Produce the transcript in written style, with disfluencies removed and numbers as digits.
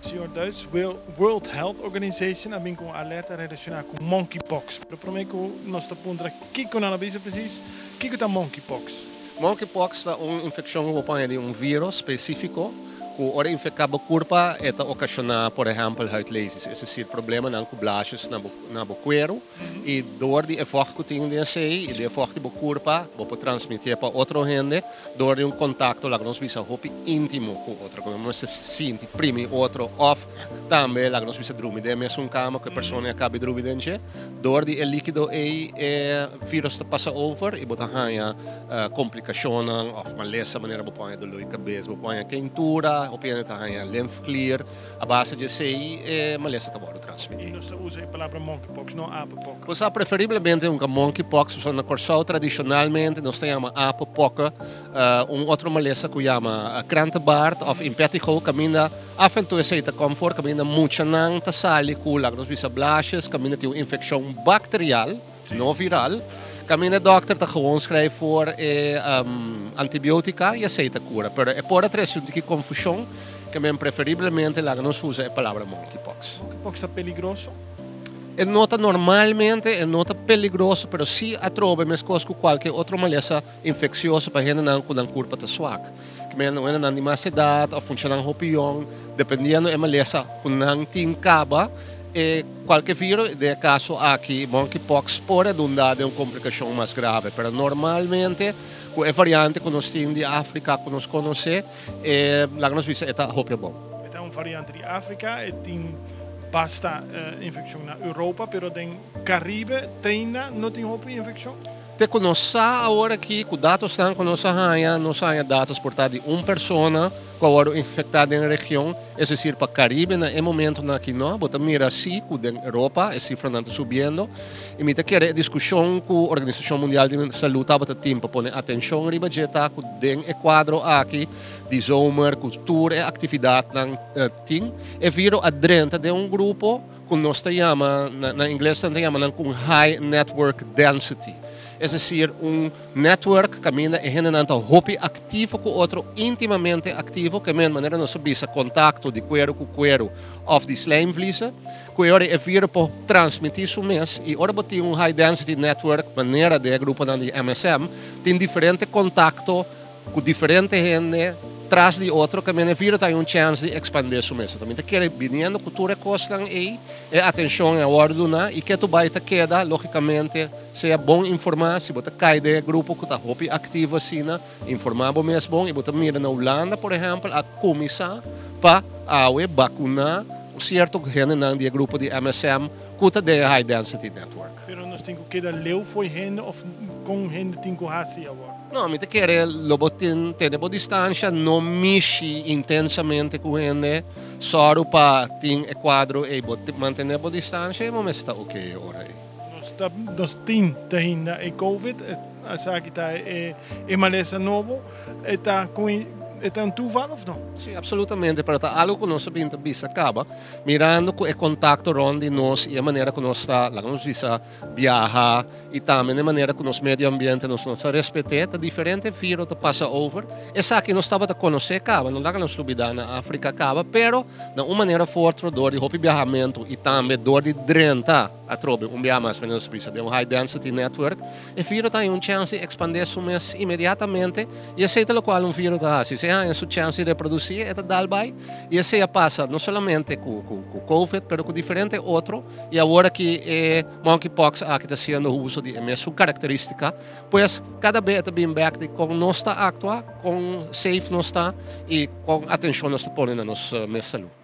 Señor Duits, World Health Organization a bin cu un alerta relaciona cu monkeypox. Pero prome cu nos ta puntra kico nan a bisa precies, kico ta monkeypox? Monkeypox ta un infeccion cu bo por haña di un virus specifico cu ora infecta bo curpa e ta ocasiona, por ehempel, huidlesies, es decir, problemanan cu blaasjes na bo cuero. I door di e vocht ku tin den esei i di e vocht di bo kurpa, bo por transmitié pa otro hende door di un kontakto, laga nos bisa, hopi íntimo ku otro. Ku bo mester sinti primi otro òf tambe, laga nos bisa, drumi den e mesun kama ku e persona ei a kabi drumi den dje. Door di e líkido ei e vírus ta pasa over i bo ta haña komplikashonnan òf malesa manera bo por haña doló di kabes, bo por haña keintura, hopi hende ta haña limfklier. A base di esei e malesa ta wòrdu transmití. I nos ta usa e palabra monkeypox, no apenpokken. Bo sa preferiblemente unka monkeypox, pasobra na Kòrsou tradishonalmente nos ta yama apenpokken un otro malesa ku yama krantenbaard òf impetigo kaminda af en toe esei ta kòm for, kaminda muchanan ta sali ku laga nos bisa blaasjes, kaminda tin un infekshon bakterial, no viral, kaminda e dòkter ta gewoon skrijf voor e antibiotika i esei ta kura. Pero e por a trese un tiki konfushon, ke men preferiblemente laga nos usa e palabra monkeypox. Monkeypox ta peligroso? E no ta normalmente, e no ta peligroso, pero si atrobe meskos ku kualke otro malesa infeksioso pa hendenan ku nan kurpa ta swak. Ke men hendenan di mas edat òf muchanan hopi yòn, dependiendo e malesa ku nan tin kaba, e kualke viro, den e kaso aki monkeypox, por redunda den un komplikashon mas grave. Pero normalmente ku e variante ku nos tin di Afrika ku nos konosé, e laga nos bisa e ta hopi abou. E ta un variante di Afrika, e tin basta infekshon na Europa, pero den Karibe te ainda no tin hopi infekshon. Te ku nos sa awor aki, ku datosnan ku nos a haña, nos a haña datos por ta di un persona ku a wòrdu infektá den e region, es desir pa Karibe na e momentonan aki no. Bo ta mira si ku den Europa e sifranan ta subiendo i mi ta kere e diskushon ku Organisashon Mundial di Salú tabata tin pa pone atenshon riba dje ta ku den e kuadro aki di zomer ku tur e aktividatnan tin e viro a drenta den un grupo ku nos ta yama, na ingles nan ta yama nan ku un high network density. Es desir, un network kaminda e hendenan ta hopi aktivo ku otro, íntimamente aktivo, ke men manera nos a bisa kontakto di kueru ku kueru òf di slijmvliezen, ku e ora e viro por transmití su mes. I ora bo tin un high density network manera den e gruponan di MSM, tin diferente kontakto ku diferente hende tras di otro ke mene viro ta hay un chèns di ekspandé su mes. Anto mi ta kere biniendo ku tur e kosnan ei, e atenshon a wòrdu duná i ke tu bai ta keda, lógikamente, sea bon informá. Si bo ta kai den e grupo ku ta hopi aktivo asina, informá bo mes bon i bo ta mira na Hulanda, por ehèmpel, a kuminsá pa awe bakuná sierto hendenan di e grupo di MSM ku ta den e high density network. Pero nos tin ku keda leu fo'i hende òf kon hende tin ku hasi awor? No, mi ta kere lo bo tin tene bo distansha, no mishi intensamente ku hende, sòru pa tin e kuadro ei, bo mantene bo distansha i bo mester ta oke e ora ei. Nos ta nos tin te ainda e covid, esaki ta e e malesa nobo, e ta e ta un toeval of no? Si, absolutamente, pero ta algo ku nos a bin ta bisa kaba, mirando ku e kontakto rònt di nos i e manera ku nos ta, laga nos bisa, biaha i tambe na e manera ku nos medio ambiente nos no ta respet'é, ta diferente viro ta pasa over. Esaki nos tabata konosé kaba, no laga nos lubidá na Afrika kaba, pero na un manera òf otro dor di hopi biahamentu i tambe dor di drenta atrobe un biaha mas manera nos ta bisa den un high density network, e viro ta haña un chèns di ekspandé su mes inmediatamente i esei ta lokual un viro ta hasi. Si e haña su chèns di reprodusí e ta dal bai i esei a pasa no solamente ku covid pero ku diferente otro. I awor aki e monkeypox aki ta haciendo uso di e mesun caracteristica. Pues cada be e ta bin bek di con nos ta actua, con safe nos ta y con atencion nos ta pone na nos mes salud.